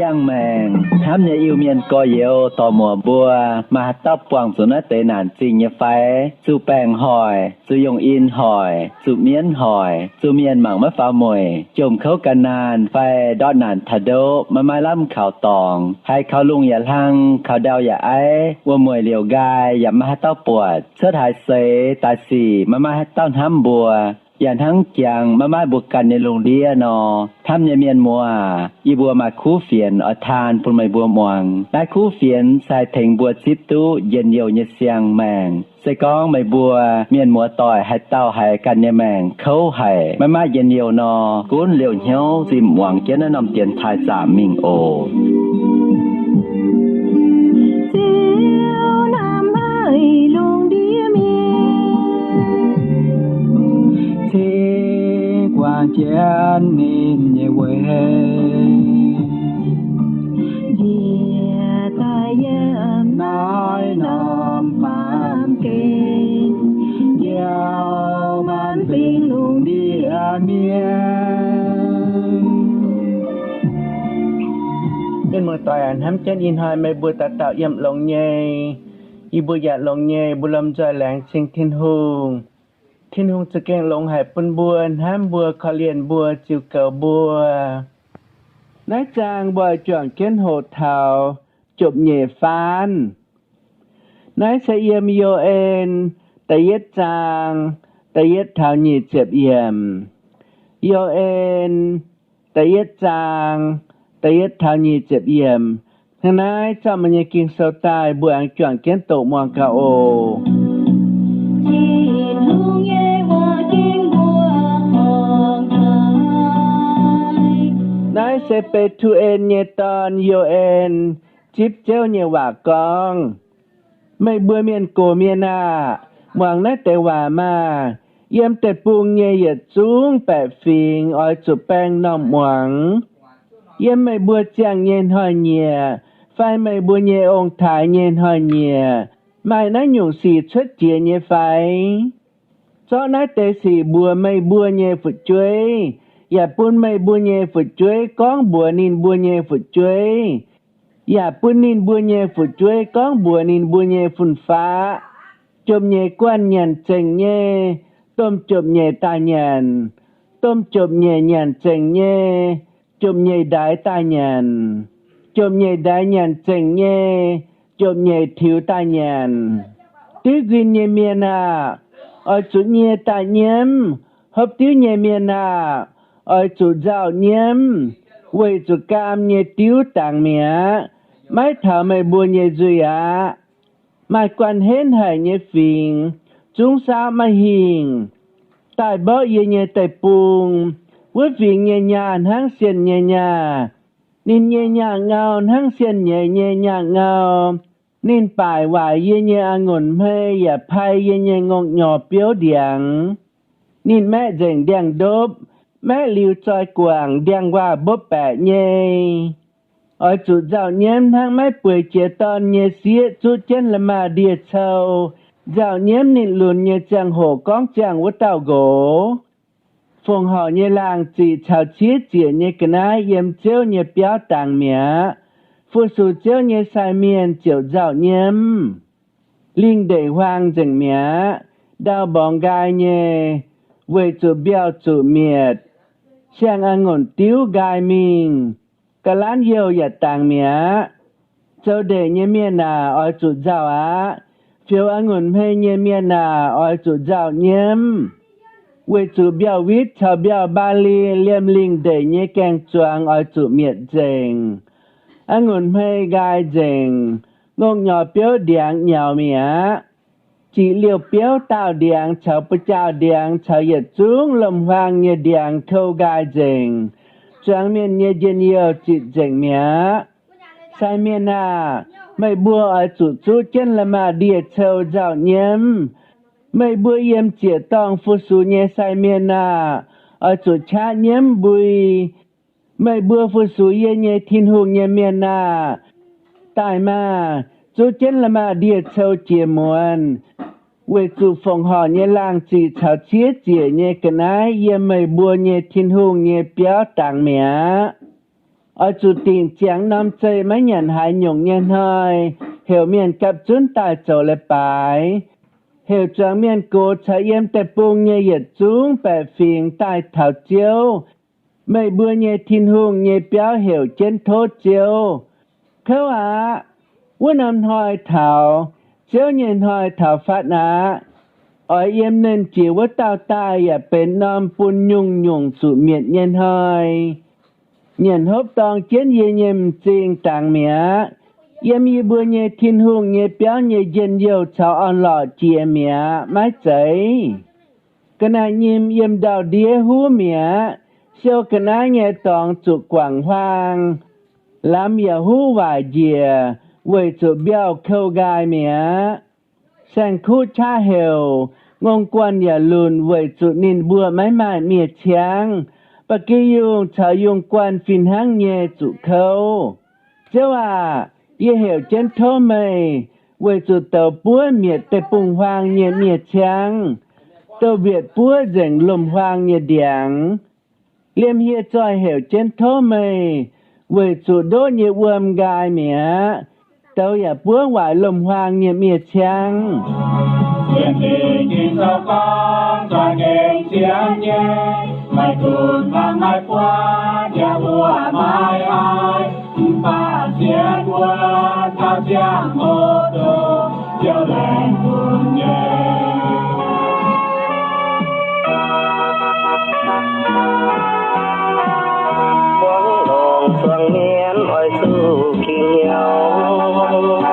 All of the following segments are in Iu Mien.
Siang-maengc hnamv nyei Iu-Mienh gorx-youz dorc-muoc mbuo, maaih haaix dauh buangh zuqc naaiv deix naanc zingh nyei fai? Zuqc baengc hoic, zuqc yungh in hoic, zuqc mienv hoic, zuqc mienh mangc maiv faaux mueic, jomc kouv ga'naanh fai ndortv naanc taux ndoqv maiv maaih lamh kaux dorngx, haiz kaux lungh yaac hlang, kaux ndau yaac aiv, wuom-mueic liouc nqaai yaac maiv maaih haaix dauh buatc, cuotv haaix seix daaih sic maiv maaih haaix dauh hnamv mbuo, yaac hnangv jangx maiv maaih mbuo ganh nyei lungh ndiev nor. Hnamv nyei mienh muoz aac, yie mbuo maaih kuv fienx oix taan bun meih mbuo muangx. Naaiv kuv fienx se haih tengx mbuo zipv duqv njien-youh nyei siang-maengc. Se gorngv meih mbuo mienh muoz-doic haaix dauh haiz ganh nyei maengc kouv haic, maiv maaih njien-youh nor, gunv liouh hnyouv zimh muangx jienv naaiv norm dienx taaih zaamc mingh oc. Ziouv naaiv maaih lungh ndiev mienh, cingx guangc jienv ninh nyei weic, njiec daaih yiem naaiv norm baamh gen, njoux maanc fingx lungh ndiev mienh. Mienh muoz-doic aac, hnamv jienv ih hnoi meih mbuo dauh dauh yiem longx nyei, yie mbuo yaac longx nyei, mbuo lomh nzoih laengz ceng Tin-Hungh. Tin-Hungh za'gengh longx haic bun mbuo, hnamv mbuo, korv-lienh mbuo, ziux goux mbuo. Naaiv zaang mbuo oix juangc jienv hoqc taux jopv-nyeic faanv. Naaiv se yiem Yo^en da'yietv zaang da'yietv taux nyic ziepc yiemc. Yo^en da'yietv zaang da'yietv taux nyic ziepc yiemc. Hnangv naaiv zorqv meih nyei Ging-Sou daaih, mbuo aengx juangc jienv doqc muangx gaax oc. Tin-Hungh nyei waac ging mbuo hnangv naaiv. Naaiv se Be^tu^en nyei dorn, Yo^en, zipv Ziouv nyei waac gorngv, Meih mbuo mienh gox mienh aah! Muangx naaiv deix waac maah! Yiem deic-bung nyei yietc zungv baeqc fingx oix zuqc baeng m'normh muangx. Yiem meih mbuo ziangh nyei hnoi-nyieqc fai meih mbuo nyei ong-taaix nyei hnoi-nyieqc maaih naaiv nyungc sic cuotv jiex nyei fai? Zorqv naaiv deix sic mbuox meih mbuo nyei fu'jueiv, yaac bun meih mbuo nyei fu'jueiv gorngv mbuox ninh mbuo nyei fu'jueiv, yaac bun ninh mbuo nyei fu'jueiv gorngv mbuox ninh mbuo nyei fun-faqv. Jopv-nyeic guanh nyanc zengc nyei, domh jopv-nyeic daaih nyanc. Domh jopv-nyeic nyanc zengc nyei, jopv-nyeic ndaix daaih nyanc. Jopv-nyeic ndaix nyanc zengc nyei, jopv-nyeic tiux daaih nyanc. Diuv nquin nyei mienh aah! Oix zuqc nyie daaih nyiemv. Hopv diuv nyei mienh aah! Oix zuqc nzauh nyiemv, weic zuqc gaam nyei diuv dangx mi'aqv. Maiv taux meih mbuo nyei nzuih aqv. Maaih guanh henv haic nyei fingx, zungv saauv maiv hingh, daaih mborqv yie nyei deic-bung. Wuov fingx nyei nyaah hnangv sienh nyei nyaah. Ninh nyei nyaah ngau hnangv sienh nyeiz nyei nyaah ngau. Ninh baaic waaic yie nyei a'ngunc hmei yaac pai yie nyei ngongh nyorx biouv ndiangx. Ninh maeqv nzengc ndiangx-ndopv, maeqv liuz zoi guangc ndiangx-nquaah mbopv baeqc nyei. Oix zuqc nzauh nyiemv hnangv maiv bueix jiex dorn nyei sieqv zuqv jienv la'maah ndie-cou nzauh nyiemv ninh lunx nyei ziangh hoc gorngv ziangh wuov dauh nqox. Fongc horc nyei laangh ziqc caux ciev ziec nyei ga'naaiv yiem Ziouv nyei biauv dangx mi'aqv. Fu-sux Ziouv nyei sai mienh ziouc nzauh nyiemv. Lingh ndeic huaang nzengc mi'aqv. Ndau mborngx nqaai nyei, weic zuqc mbiauh zuqc mietc. Siang a'ngunc diuv nqaai mingh. Ga'lanv-youh yaac dangx mi'aqv. Zoux ndeic nyei mienh aac, oix zuqc nzauh aqv. Fioux a'ngunc hmei nyei mienh aac, oix zuqc nzauh nyiemv. Weic zuqc mbiauh witv caux mbiauh mbaali liemh lingh ndeic nyei gaeng-zuangx oix zuqc mietc nzengc. A'ngunc hmei nqaai nzengc, ngongh nyorx biouv ndiangx nyaux mi'aqv. Ziqc liouh biouv daauh ndiangx caux buoz-jaa ndiangx caux yietc zungv lomc-huaang nyei ndiangx kou nqaai nzengc. Zuangx mienh nyei njien-youh zitc nzengc mi'aqv. Sai mienh aah! Meih mbuo oix zuqc zuqv jienv la'maah ndie-cou nzauh nyiemv. Meih mbuo yiem ziec-dorngh fu-sux nyei sai mienh aah! Oix zuqc qaqv nyiemv mbui. Meih mbuo fu-sux yie nyei Tin-Hungh nyei mienh aah! Daaih maah! Zuqv jienv la'maah ndie-cou jiex muonz, weic zuqc fongc horc nyei laangh ziqc caux ciev ziec nyei ga'naaiv yiem meih mbuo nyei Tin-Hungh nyei biauv dangx mi'aqv. Oix zuqc dingc ziangx norm zeih maiv nyanc haaix nyungc nyei hnoi, heuc mienh gapv zunv daaih zoux leiz-baaix, heuc zuangx mienh gox caux yiem deic-bung nyei yietc zungv baeqc fingx daaih taux Ziouv, meih mbuo nyei Tin-Hungh, nyei biauv heuc jienv tov Ziouv. Kouv aqv. Wuov norm hnoi taux, Ziouv nyei hnoi taux fatv aqv. Oix yiem nernh jiex wuov dauh daaih yaac benx norm bun nyungc-nyungc zuqc mietc nyei hnoi. Nyanc hopv dorng jienv yie nyei m'zing dangx mi'aqv. Yiem yie mbuo nyei Tin-Hungh nyei biauv nyei njien-youh caux orn-lorqc jiex mi'aqv, maiv zeiz? Ga'naaiv-nyim yiem ndau-ndiev huv mi'aqv. Siou ga'naaiv nyei dorngx zuqc guangc huaang. Lamz yaac huv waaic njiec weic zuqc mbiauh kouh nqaai mi'aqv. Saeng-kuv qaqv heuc, ngongh guanh yaac lunc weic zuqc ninh mbuo maiv maaih miev-ciangv. Ba'gi yungh caux yungh guanh fih hnangv nyei zuqc kouv. Ziouv aac, yie heuc jienv tov meih weic zuqc douz buov mietc deic-bung-huaang nyei miev-ciangv, douz-mbietc buov nzengc lomc-huaang nyei ndiangx. Liemh hieh zoih heuc jienv tov meih weic zuqc ndoqv nyei wuom nqaai mi'aqv, douz yaac buov waaic lomc-huaang nyei miev-ciangv. Sienx Fingx Ging-Sou gorngv, za'gengh sienx nyei, maiv duqv mangc maiv buatc, jaa mbuo maiv haih, mv baac sienx wuov dauh ziangh hoc doqc, Ziouv laengz bun nyei. Buangv longc zuangx mienv oix zuqc ging nyauv, buangv longc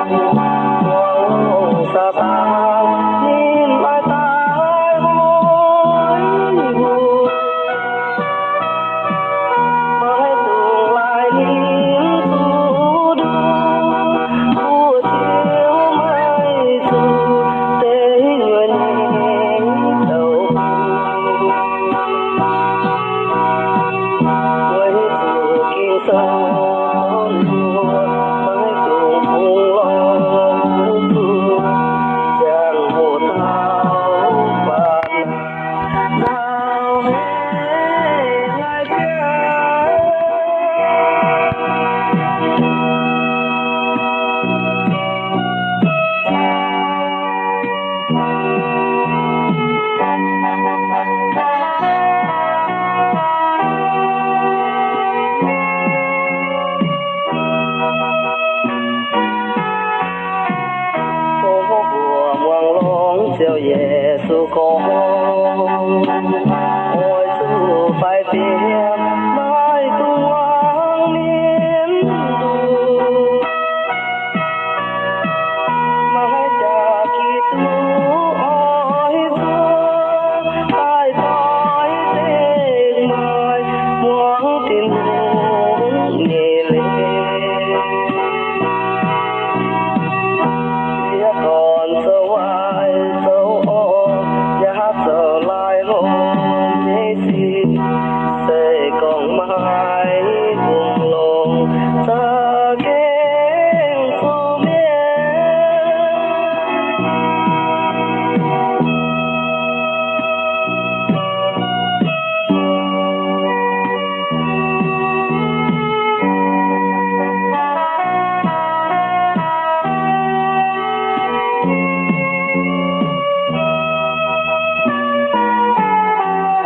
Saadaan ninh oix daaih hoic mbuo. Maiv dungx laih ninh zuqc nduqc, mbuo Ziouv maiv zuqc deix nyuonh nyei douc bung. Weic zuqc Ging-Sou gorngv mbuo maiv dungx bungx lorz zuqc ziangh hoc taux faanv nzauh heix lai biauv. O mbuo muangx longx Ziouv Yesu gorngv, oix zuqc faix bieqc maiv dungx muangx mienv nduqc. Maiv jaax Giduc oix zuqc daaih doix dengh maaih muangx Tin-Hungh nyei leiz. Yie gorn zoux waaic zoux orqc, yaac zoux laih hlo nyei sic, se gorngv maiv bungx longc za'gengh zuqc mietc.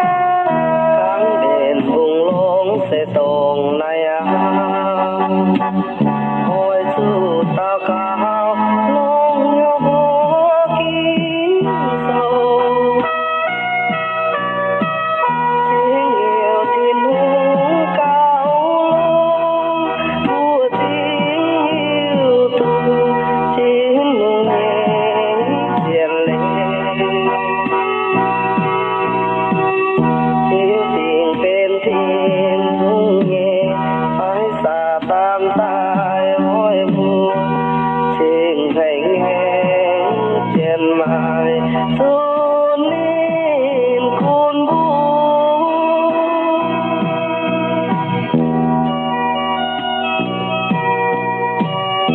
Kangv mbenc mbungh longx se dongh naaiv aqv. Oix zuqc daux gaux longx nyei mbuox Ging-Sou, cingx heuc Tin-Hungh gauh longx, mbuo cingx hiuv duqv Tin-Hungh nyei zien leiz. Tin-Hungh benx Tin-Hungh nyei, fai Saadaan daaih hoic mbuo, cingx haiz ngaengc jienv maaih zunh ninh gunv mbuo.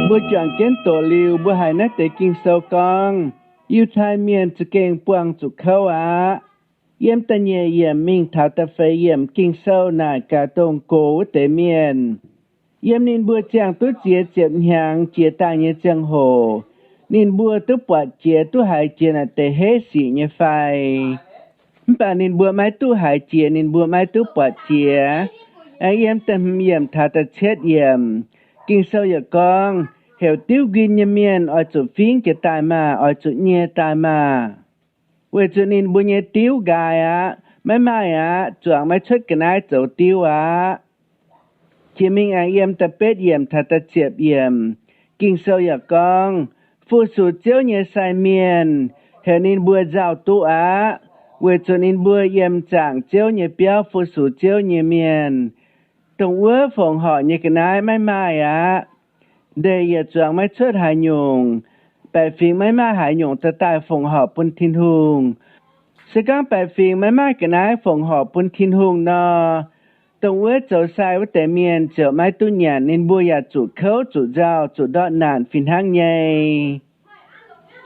Mbuo juangc jienv doqc liuz, mbuo haiz naaiv deix Ging-Sou gorngv, Yiutai Mienh za'gengh buangh zuqc kouv aqv. Yiem da'nyeic yiemc mingh taux da'feix yiemc Ging-Sou naaic gaax dongh gox wuov deix mienh. Yiem ninh mbuo ziangh duqv ziex ziepc hnyangx jiex daaih nyei ziangh hoc, ninh mbuo duqv buatc jiex duqv haiz jiex naaic deix heiv sic nyei fai? Mv baac ninh mbuo maiv duqv haiz jiex, ninh mbuo maiv duqv buatc jiex. Aengx yiem da'hmz yiemc taux da'cietv yiemc, Ging-Sou yaac gorngv, heuc diuv nquin nyei mienh oix zuqc fingv jiex daaih maah! Oix zuqc nyei daaih maah! Weic zuqc ninh mbuo nyei diuv nqaai aqv, maiv maaih aqv, zuangx maiv cuotv ga'naaiv zoux diuv aqv. Jiex mingh aengx yiem da'betv yiemc taux da'ziepc yiemc, Ging-Sou yaac gorngv, fu-sux Ziouv nyei sai mienh, heuc ninh mbuo nzauh duqv aqv, weic zuqc ninh mbuo yiem zaangc Ziouv nyei biauv fu-sux Ziouv nyei mienh. Dongh wuov fongc horc nyei ga'naaiv maiv maaih aqv. Ndeic yaac zuangx maiv cuotv haaix nyungc. Baeqc fingx maiv maaih haaix nyungc daaih fongc horc bun Tin-Hungh. Se gorngv baeqc fingx maiv maaih ga'naaiv fongc horc bun Tin-Hungh nor, dongh wuov zoux sai wuov deix mienh ziouc maiv duqv nyanc. Ninh mbuo yaac zuqc kouv, zuqc nzauh, zuqc ndortv naanc fih hnangv nyei.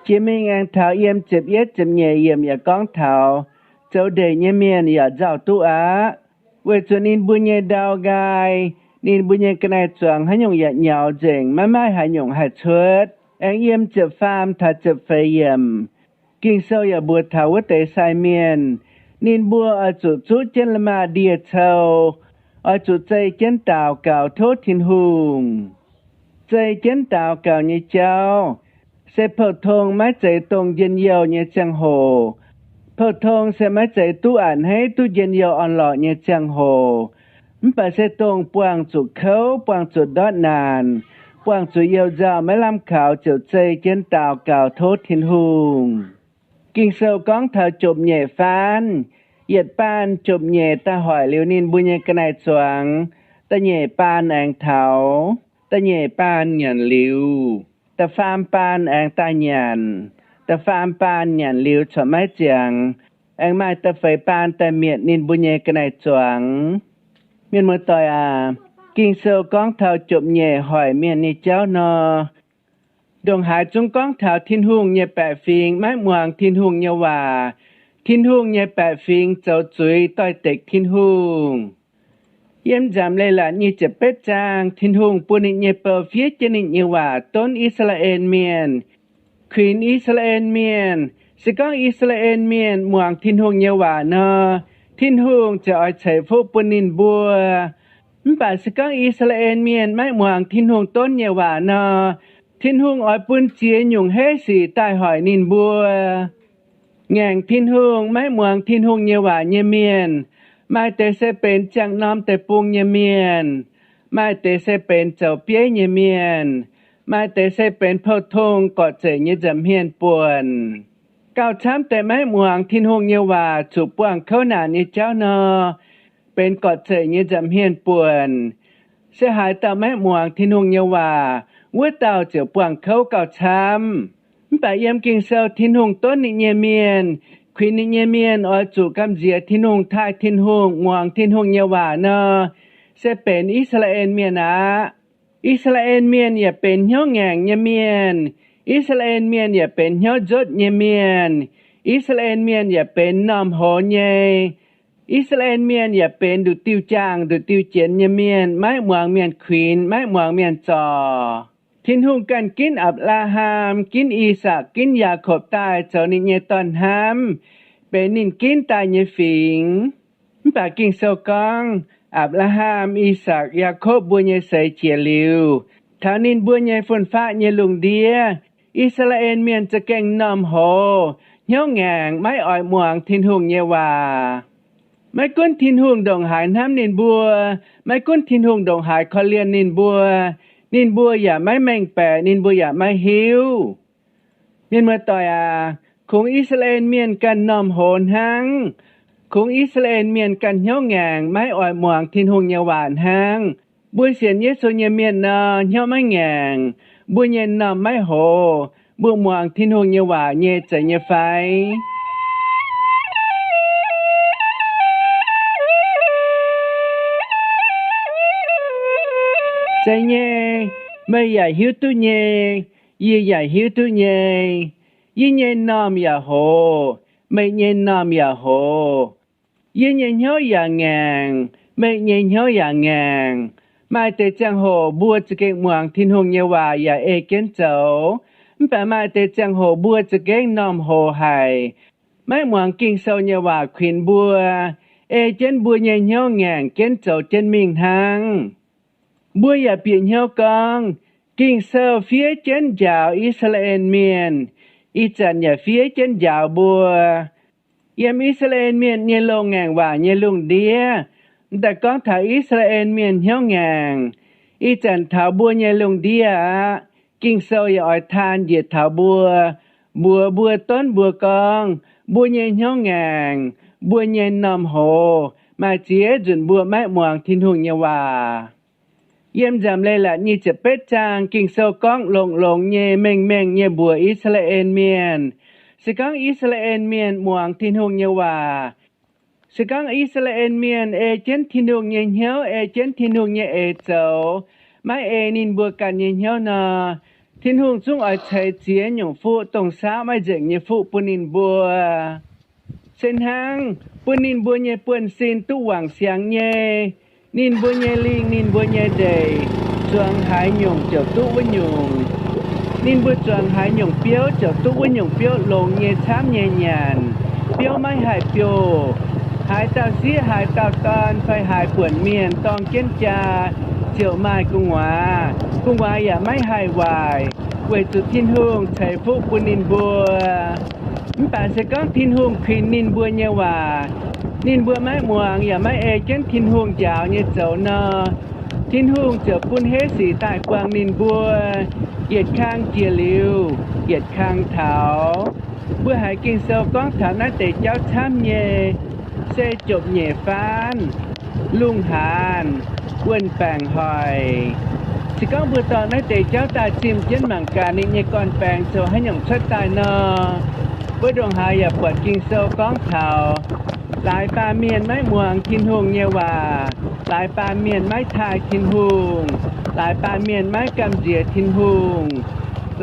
Jiex mingh aengx taux yiem ziepc yietv ziepc nyeic yiemc yaac gorngv taux, zoux ndeic nyei mienh yaac nzauh duqv aqv, weic zuqc ninh mbuo nyei ndau nqaai, ninh mbuo nyei ga'naaiv zuangx haaix nyungc yaac nyaux nzengc, maiv maaih haaix nyungc haih cuotv. Aengx yiem ziepc faam taux ziepc feix yiemc, Ging-Sou yaac mbuox taux wuov deix sai mienh, ninh mbuo oix zuqc zuqv jienv la'maah ndie-cou, oix zuqc zei jienv daux gaux tov Tin-Hungh. Zei jienv daux gaux nyei jauv se pou-tong maiv zeiz dongh njien-youh nyei ziangh hoc. Pou-tong se maiv zeiz duqv a'hneiv, duqv njien-youh orn-lorqc nyei ziangh hoc. Mv baac se dongh buangh zuqc kouv, buangh zuqc ndortv naanc, buangh zuqc youh nzauh maiv lamh kaux ziouc zei jienv daux gaux tov Tin-Hungh. Ging-Sou gorngv taux jomc nyeic faanv. Yietc baanh jomc nyeic daaih hoic liuz ninh mbuo nyei ga'naaiv zuangx, da'nyeic baanh aengx taux, da'nyeic baanh nyanc liuz, da'faam baanh aengx daaih nyanc, da'faam baanh nyanc liuz corc maiv ziangx, aengx maaih da'feix baanh daaih mietc ninh mbuo nyei ga'naaiv zuangx. Mienh muoz-doic aac, Ging-Sou gorngv taux jomc nyeic hoic mienh nyei jauv nor, ndongc haaix zungv gorngv taux Tin-Hungh nyei baeqc fingx maiv muangx Tin-Hungh nyei waac. Tin-Hungh nyei baeqc fingx zoux zuiz doix-dekc Tin-Hungh. Yiem Nzamc Leiz-Latc nyic ziepc betv zaang, Tin-Hungh bun ninh nyei bou fiev jienv ninh nyei waac donv I^saa^laa^en Mienh, kuinx I^saa^laa^en Mienh. Se gorngv I^saa^laa^en Mienh muangx Tin-Hungh nyei waac nor, Tin-Hungh ziouc oix ceix fuqv bun ninh mbuo. Mv baac se gorngv I^saa^laa^en Mienh maiv muangx Tin-Hungh donv nyei waac nor, Tin-Hungh oix bun ziex nyungc heiv sic daaih hoic ninh mbuo. Ngaengc Tin-Hungh, maiv muangx Tin-Hungh nyei waac nyei mienh, maaih deix se benx ziangh norm deic-bung nyei mienh, maaih deix se benx zoux bieiv nyei mienh, maaih deix se benx pou-tong gorqv-zeic nyei nza'hmien buonc. Gauh camv deix maiv muangx Tin-Hungh nyei waac zuqc buangh kouv naanc nyei jauv nor, benx gorqv-zeic nyei nza'hmien buonc. Se haaix dauh maiv muangx Tin-Hungh nyei waac, wuov dauh ziouc buangh kouv gauh camv. Mv baac yiem Ging-Sou, Tin-Hungh donv ninh nyei mienh, kuinx ninh nyei mienh oix zuqc gamh nziex Tin-Hungh, taaih Tin-Hungh, muangx Tin-Hungh nyei waac nor, se benx I^saa^laa^en Mienh aqv. I^saa^laa^en Mienh yaac benx hnyouv ngaengc nyei mienh. I^saa^laa^en Mienh yaac benx hnyouv nzotv nyei mienh. I^saa^laa^en Mienh yaac benx m'normh hoz nyei. I^saa^laa^en Mienh yaac benx nduqc diuh jaangh nduqc diuh jienx nyei mienh, maiv muangx mienh kuinx, maiv muangx mienh zorc. Tin-Hungh ganh ginv Apc^laa^ham, ginv I^sakc, ginv Yaakopv daaih zoux ninh nyei dorn-hnamv, benx ninh ginv daaih nyei fingx. Mv baac Ging-Sou gorngv, Apc^laa^ham, I^sakc, Yaakopv mbuo nyei seix jiex liuz, taux ninh mbuo nyei fun-faqv nyei lungh ndiev, I^saa^laa^en Mienh za'gengh m'normh hoz, hnyouv ngaengc, maiv oix muangx Tin-Hungh nyei waac. Maiv gunv Tin-Hungh ndongc haaix hnamv ninh mbuo, maiv gunv Tin-Hungh ndongc haaix korv-lienh ninh mbuo, ninh mbuo yaac maiv mengh baeqc, ninh mbuo yaac maiv hiuv. Mienh muoz-doic aac, kungx I^saa^laa^en Mienh ganh m'normh hoz hnangv. Kungx I^saa^laa^en Mienh ganh hnyouv ngaengc, maiv oix muangx Tin-Hungh nyei waac hnangv. Mbuo sienx Yesu nyei mienh nor, hnyouv maiv ngaengc, mbuo nyei m'normh maiv hoz, mbuo muangx Tin-Hungh nyei waac nyei zeiz nyei fai? Zeiz nyei. Meih yaac hiuv duqv nyei. Yie yaac hiuv duqv nyei. Yie nyei m'normh yaac hoz, meih nyei m'normh yaac hoz. Yie nyei hnyouv yaac ngaengc, meih nyei hnyouv yaac ngaengc. Maaih deix ziangh hoc mbuo za'gengh muangx Tin-Hungh nyei waac yaac ei jienv zoux. Mv baac maaih deix ziangh hoc mbuo za'gengh m'normh hoc haic, maiv muangx Ging-Sou nyei waac kuinx mbuo, ei jienv mbuo nyei hnyouv ngaengc jienv zoux jienv mingh hnangv. Mbuo yaac bieqc hnyouv gorngv, Ging-Sou fiev jienv njaaux I^saa^laa^en Mienh, ih zanc yaac fiev jienv njaaux mbuo. Yiem I^saa^laa^en Mienh nyei loz-ngaengc waac nyei lungh ndiev, m'daaih gorngv taux I^saa^laa^en Mienh hnyouv ngaengc. Ih zanc taux mbuo nyei lungh ndiev aqv, Ging-Sou yaac oix taan njiec taux mbuo, mbuox mbuo, donv mbuo gorngv, mbuo nyei hnyouv ngaengc, mbuo nyei m'normh hoc maaih ziex nzunc mbuo maiv muangx Tin-Hungh nyei waac. Yiem Nzamc Leiz-Latc nyic ziepc betv zaang, Ging-Sou gorngv longx-longx nyei, mengh-mengh nyei mbuox I^saa^laa^en Mienh, se gorngv I^saa^laa^en Mienh muangx Tin-Hungh nyei waac, se gorngv I^saa^laa^en Mienh ei jienv Tin-Hungh nyei hnyouv, ei jienv Tin-Hungh nyei eix zoux, maiv ei ninh mbuo ganh nyei hnyouv nor, Tin-Hungh zungv oix ceix ziex nyungc fuqv, dongh saauv maiv nzengc nyei fuqv bun ninh mbuo. Se hnangv, bun ninh mbuo nyei buonv-sin duqv wangc siangx nyei. Ninh mbuo nyei lingh, ninh mbuo nyei ndeic, zuangx haaix nyungc ziouc duqv wuov nyungc. Ninh mbuo zuangx haaix nyungc biouv ziouc duqv wuov nyungc biouv longx nyei, camv nyei nyanc, biouv maiv haih biouh. Haaix dauh sieqv, haaix dauh dorn fai haaix buonc mienh dorng jienv jaa ziouc maaih gu'nguaaz, gu'nguaaz yaac maiv haih waaic, weic zuqc Tin-Hungh ceix fuqv bun ninh mbuo. Mv baac se gorngv Tin-Hungh kuinx ninh mbuo nyei waac, ninh mbuo maiv muangx yaac maiv ei jienv Tin-Hungh njaaux nyei zoux nor, Tin-Hungh ziouc bun heiv sic daaih buangh ninh mbuo, yietc kang jiex liuz yietc kang taux. Mbuo haiz Ging-Sou gorngv taux naaiv deix jauv camv nyei, se jopv-nyeic faanv, lungh haanz, wuon-baengc hoic. Se gorngv mbuo dorh naaiv deix jauv daaih zimh jienv mangc gaax ninh nyei gorn-baengx zoux haaix nyungc cuotv daaih nor, mbuo ndongc haaix yaac buatc Ging-Sou gorngv taux laaix baamh mienh maiv muangx Tin-Hungh nyei waac, laaix baamh mienh maiv taaih Tin-Hungh, laaix baamh mienh maiv gamh nziex Tin-Hungh,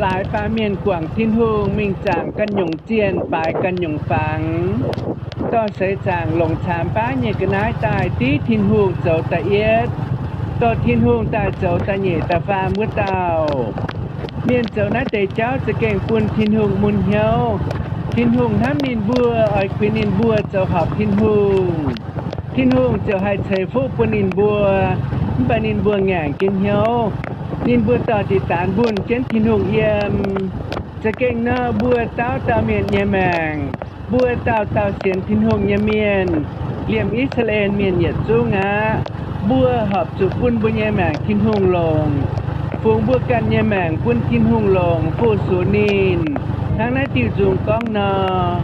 laaix baamh mienh guangc Tin-Hungh mingh zaangc ganh nyungc zienh, baaix ganh nyungc fangx, dorh seix zaangc longc caamx baav nyei ga'naaiv daaih div Tin-Hungh zoux da'yietv, dorh Tin-Hungh daaih zoux da'nyeic da'faam wuov dauh. Mienh zoux naaiv deix jauv za'gengh bun Tin-Hungh mun hnyouv. Tin-Hungh hnamv ninh mbuo, oix kuinx ninh mbuo zoux horpc Tin-Hungh. Tin-Hungh ziouc haih ceix fuqv bun ninh mbuo. Mv baac ninh mbuo ngaengc jienv hnyouv. Ninh mbuo dorh diqc daanx mbunh jienv Tin-Hungh yiem. Za'gengh nor, mbuo dauh dauh mienh nyei maengc, mbuo dauh dauh sienx Tin-Hungh nyei mienh, liemh I^saa^laa^en Mienh yietc zungv aqv, mbuo horpc zuqc bun mbuo nyei maengc Tin-Hungh longc, fungx mbuo ganh nyei maengc bun Tin-Hungh longc, fu-sux ninh, hnangv naaiv diuh nzung gorngv nor.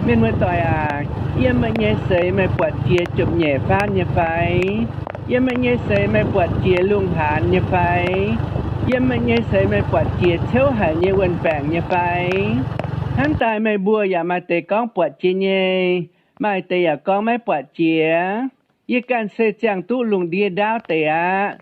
Mienh muoz-doic aac, yiem meih nyei seix meih buatc jiex jomc-nyeic faanv nyei fai? Yiem meih nyei seix meih buatc jiex lungh haanz nyei fai? Yiem meih nyei seix meih buatc jiex ciouv haic nyei wuon-baengc nyei fai? Hnamv daaih meih mbuo yaac maaih deix gorngv buatc jiex nyei, maaih deix yaac gorngv maiv buatc jiex. Yie ganh se ziangh duqv lungh ndiev ndaauv deix aqv.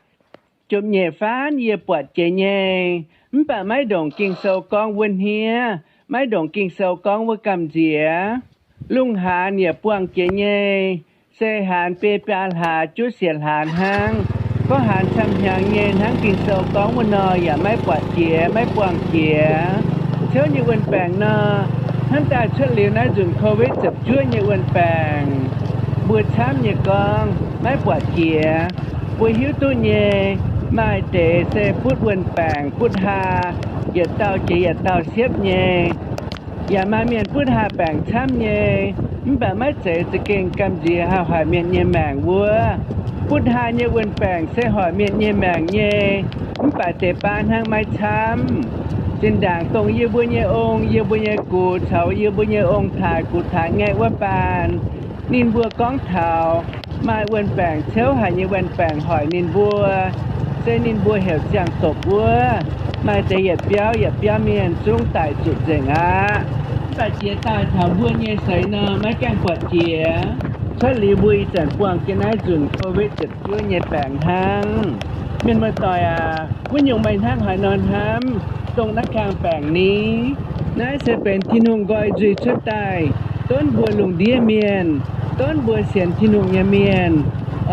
Jomc-nyeic faanv yie buatc jiex nyei, mv baac maiv ndongc Ging-Sou gorngv wuov hniev, maiv ndongc Ging-Sou gorngv wuov gamh nziex. Lungh haanz yaac buangh jiex nyei, se haanz biei biaa hlaax juov siec hlaax hnangv. Gorngv haanz camv-hnyangx nyei hnangv Ging-Sou gorngv wuov nor yaac maiv buatc jiex, maiv buangh jiex. Ciouv nyei wuon-baengc nor, hnamv daaih cuotv liuz naaiv nzunc COVID ziepc juov nyei wuon-baengc, mbuo camv nyei gorngv maiv buatc jiex. Mbuo hiuv duqv nyei, maaih deix se butv wuon-baengc butv haa, yietc dauh jiex yietc dauh siepv nyei. Yaac maaih mienh butv haa baengc camv nyei, mv baac maiv zeiz za'gengh gamh nziex haih hoic mienh nyei maengc wuov. Butv haa nyei wuon-baengc se hoic mienh nyei maengc nyei, mv baac deix baav hnangv maiv camv. Zinh ndaangc dongh yie mbuo nyei ong, yie mbuo nyei gux caux yie mbuo nyei ong-taaix gux-taaix ngaeqv wuov baan, ninh mbuo gorngv taux maaih wuon-baengc ciouv haic nyei wuon-baengc hoic ninh mbuo, se ninh mbuo heuc ziangh dopc wuov. Maaih deix yietc biauv yietc biauv mienh zungv daic zuqc nzengc aqv. Mv baac jiex daaih taux mbuo nyei seix nor maiv gaengh buatc jiex. Cuotv liuz mbuo ih zanc buangh jienv naaiv nzunc COVID ziepc juov nyei baengc hnangv. Mienh muoz-doic aac, wuov nyungc meih hnangv haaix nor hnamv dongh naaiv kang baengc ni? Naaiv se benx Tin-Hungh nqoi nzuih cuotv daaih donv mbuo lungh ndiev mienh, donv mbuo sienx Tin-Hungh nyei mienh,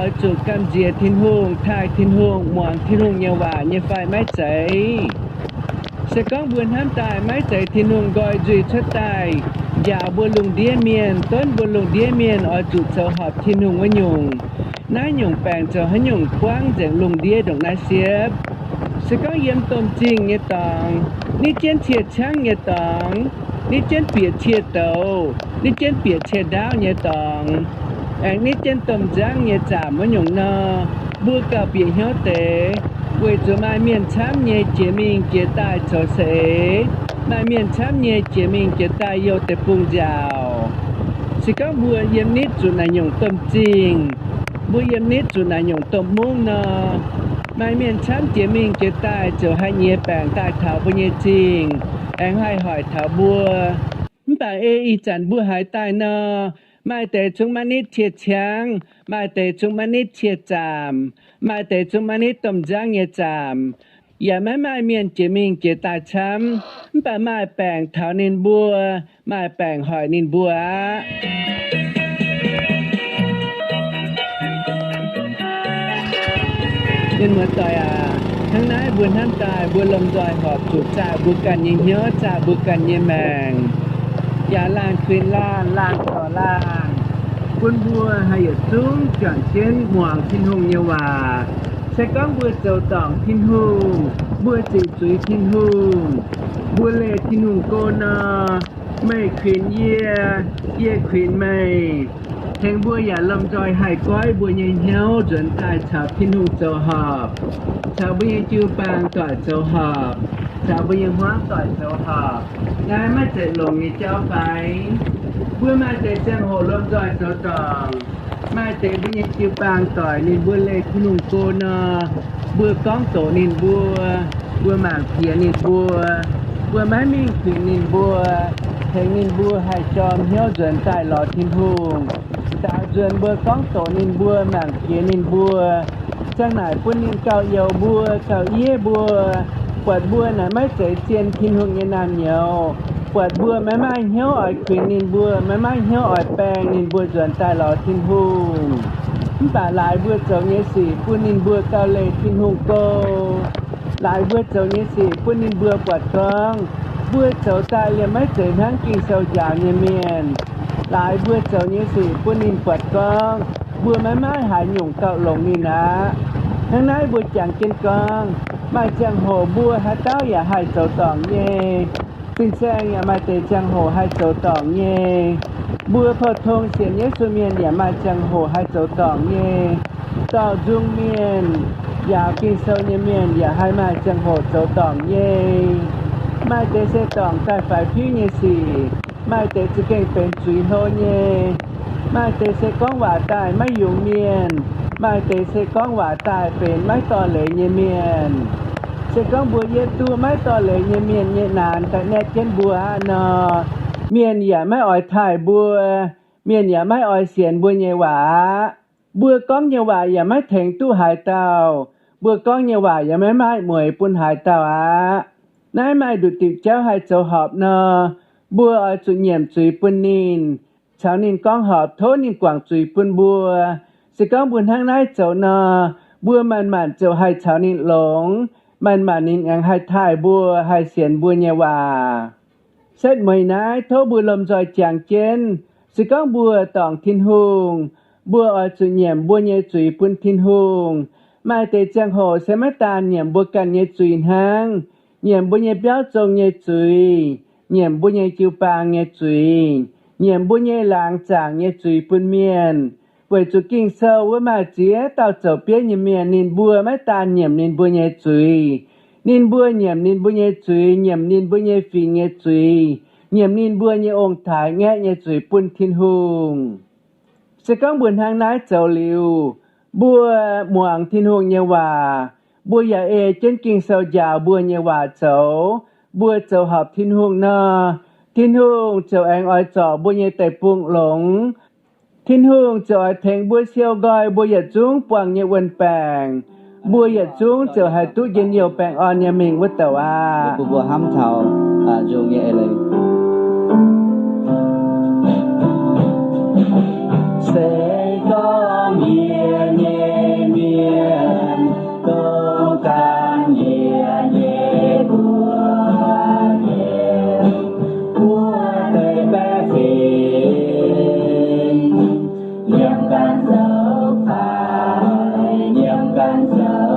oix zuqc gamh nziex Tin-Hungh, taaih Tin-Hungh, muangx Tin-Hungh nyei waac nyei fai maiv zeiz? Se gorngv mbuo hnamv daaih maiv zeiz Tin-Hungh nqoi nzuih cuotv daaih njaaux mbuo lungh ndiev mienh, donv mbuo lungh ndiev mienh oix zuqc zoux horpc Tin-Hungh wuov nyungc, naaiv nyungc baengc zoux haaix nyungc buangv nzengc lungh ndiev ndongc naaiv siepv? Se gorngv yiem domh zingh nyei dorngx, nitv jienv cie ciangv nyei dorngx, nitv jienv bieqc cie douz, nitv jienv bieqc cie ndaauv nyei dorngx, aengx nitv jienv domh nzangv nyei zaamc wuov nyungc nor, mbuo gauh bieqc hnyouv deix, weic zuqc maaih mienh camv nyei jiex mingh jiex daaih zoux saeng-eix, maaih mienh camv nyei jiex mingh jiex daaih youh deic-bung nziaauc. Se gorngv mbuo yiem nitv zuqc naaic nyungc domh zingh, mbuo yiem nitv zuqc naaic nyungc domh mungv nor, maaih mienh camv jiex mingh jiex daaih ziouc haih nyiex baengc daaih taux mbuo nyei zingh, aengx haih hoic taux mbuo. Mv baac ei ih zanc mbuo haiz daaih nor, maaih deix zungv maiv nitv cie ciangv, maaih deix zungv maiv nitv cie zaamc, maaih deix zungv maiv nitv domh nzangv nyei zaamc, yaac maiv maaih mienh jiex mingh jiex daaih camv. Mv baac maaih baengc taux ninh mbuo, maaih baengc hoic ninh mbuo aqv. Mienh muoz-doic aac, hnangv naaiv mbuo hnamv daaih mbuo lomh nzoih horpc zuqc zaah mbuo ganh nyei hnyouv, zaah mbuo ganh nyei maengc, yaac laanh kuinx laanh, laanh zorc laanh, bun mbuo haih yietc zungv juangc jienv muangx Tin-Hungh nyei waac. Se gorngv mbuo zoux dorngc Tin-Hungh, mbuo ziqc zuiz Tin-Hungh, mbuo leih Tin-Hungh go nor, meih kuinx yie, yie kuinx meih, tengx mbuo yaac lomh nzoih haih goiv mbuo nyei hnyouv nzuonx daaih caux Tin-Hungh zoux horpc, caux mbuo nyei jiu-baang doic zoux horpc, caux mbuo nyei hmuangv doic zoux horpc. Naaiv maiv zeiz longx nyei jauv fai? Mbuo maaih deix ziangh hoc lomh nzoih zoux dorngc, maaih deix mbuo nyei jiu-baang doic ninh mbuo leih Tin-Hungh go nor, mbuo gorngv doqc ninh mbuo, mbuo mangc piex ninh mbuo, mbuo maiv mingh kuinx ninh mbuo, tengx ninh mbuo haih jorm hnyouv nzuonx daaih lorz Tin-Hungh. Daaux nzuonx mbuo gorngv doqc ninh mbuo, mangc piex ninh mbuo, ziang naaic bun ninh gauh youx mbuo, gauh yiev mbuo, buatc mbuo naaic maiv zeiz zien Tin-Hungh nyei naamh nyouz, buatc mbuo maiv maaih hnyouv oix kuinx ninh mbuo, maiv maaih hnyouv oix baeng ninh mbuo nzuonx daaih lorz Tin-Hungh. Mv baac laaix mbuo zoux nyei sic bun ninh mbuo gauh leih Tin-Hungh go. Laaix mbuo zoux nyei sic bun ninh mbuo buatc gorngv mbuo zoux daaih liemh maiv zeiz hnangv Ging-Sou njaaux nyei mienh. Laaix mbuo zoux nyei sic bun ninh buatc gorngv mbuo maiv maaih haaix nyungc gauh longx ninh aqv. Hnangv naaiv mbuo jangx jienv gorngv, maaih ziangh hoc mbuo haaix dauh yaac haih zoux dorngc nyei. Fin-saeng yaac maaih deix ziangh hoc haih zoux dorngc nyei. Mbuo pou-tong sienx Yesu mienh yaac maaih ziangh hoc haih zoux dorngc nyei. Dorh nzung mienh, njaaux Ging-Sou nyei mienh yaac haih maaih ziangh hoc zoux dorngc nyei. Maaih deix se dorngc daaih faix piuv nyei sic, maaih deix za'gengh benx zuiz hlo nyei. Maaih deix se gorngv waac daaih maiv yungz mienh, maaih deix se gorngv waac daaih benx maiv dorh leiz nyei mienh. Se gorngv mbuo yietv duqv maiv dorh leiz nyei mienh nyei naanx daaih naetv jienv mbuo aqv nor, mienh yaac maiv oix taaih mbuo, mienh yaac maiv oix sienx mbuo nyei waac aqv. Mbuo gorngv nyei waac yaac maiv tengx duqv haaix dauh, mbuo gorngv nyei waac yaac maiv maaih mueiz bun haaix dauh aqv. Naaiv maaih nduqc diuc jauv haih zoux horpc nor, mbuo oix zuqc nyiemc zuiz bun ninh, caux ninh gorngv horpc, tov ninh guangc zuiz bun mbuo. Se gorngv mbuo hnangv naaiv zoux nor, mbuo manc-manc ziouc haih caux ninh longx, manc-manc ninh aengx haih taaih mbuo, haih sienx mbuo nyei waac. Setv mueiz naaiv tov mbuo lomh nzoih jangx jienv, se gorngv mbuo dorngc Tin-Hungh, mbuo oix zuqc nyiemc mbuo nyei zuiz bun Tin-Hungh. Maaih deix ziangh hoc se maiv daan nyiemc mbuo ganh nyei zuiz hnangv, nyiemc mbuo nyei biauv zong nyei zuiz, nyiemc mbuo nyei jiu-baang nyei zuiz, nyiemc mbuo nyei laangz zaangc nyei zuiz bun mienh. Weic zuqc Ging-Sou wuov maaih ziex dauh zoux bieiv nyei mienh, ninh mbuo maiv daan nyiemc ninh mbuo nyei zuiz. Ninh mbuo nyiemc ninh mbuo nyei zuiz, nyiemc ninh mbuo nyei fingx nyei zuiz, nyiemc ninh mbuo nyei ong-taaix ngaeqv nyei zuiz bun Tin-Hungh. Se gorngv mbuo hnangv naaiv zoux liuz, mbuo muangx Tin-Hungh nyei waac, mbuo yaac ei jienv Ging-Sou njaaux mbuo nyei waac zoux, mbuo zoux horpc Tin-Hungh nor, Tin-Hungh ziouc aengx oix zorc mbuo nyei deic-bung longx. Tin-Hungh ziouc oix tengx mbuo siou nqoi mbuo yietc zungv buangh nyei wuon-baengc. Mbuo yietc zungv ziouc haih duqv njien-youh baengh orn nyei mingh wuov douc aqv. Mbuo hnamv taux nzung nyei eix leiz. Se gorngv yie nyei mienh dongh ganh yie nyei buoz nyei, buoz deix baeqv fingx, nyiemc ganh zoux faix, nyiemc ganh zoux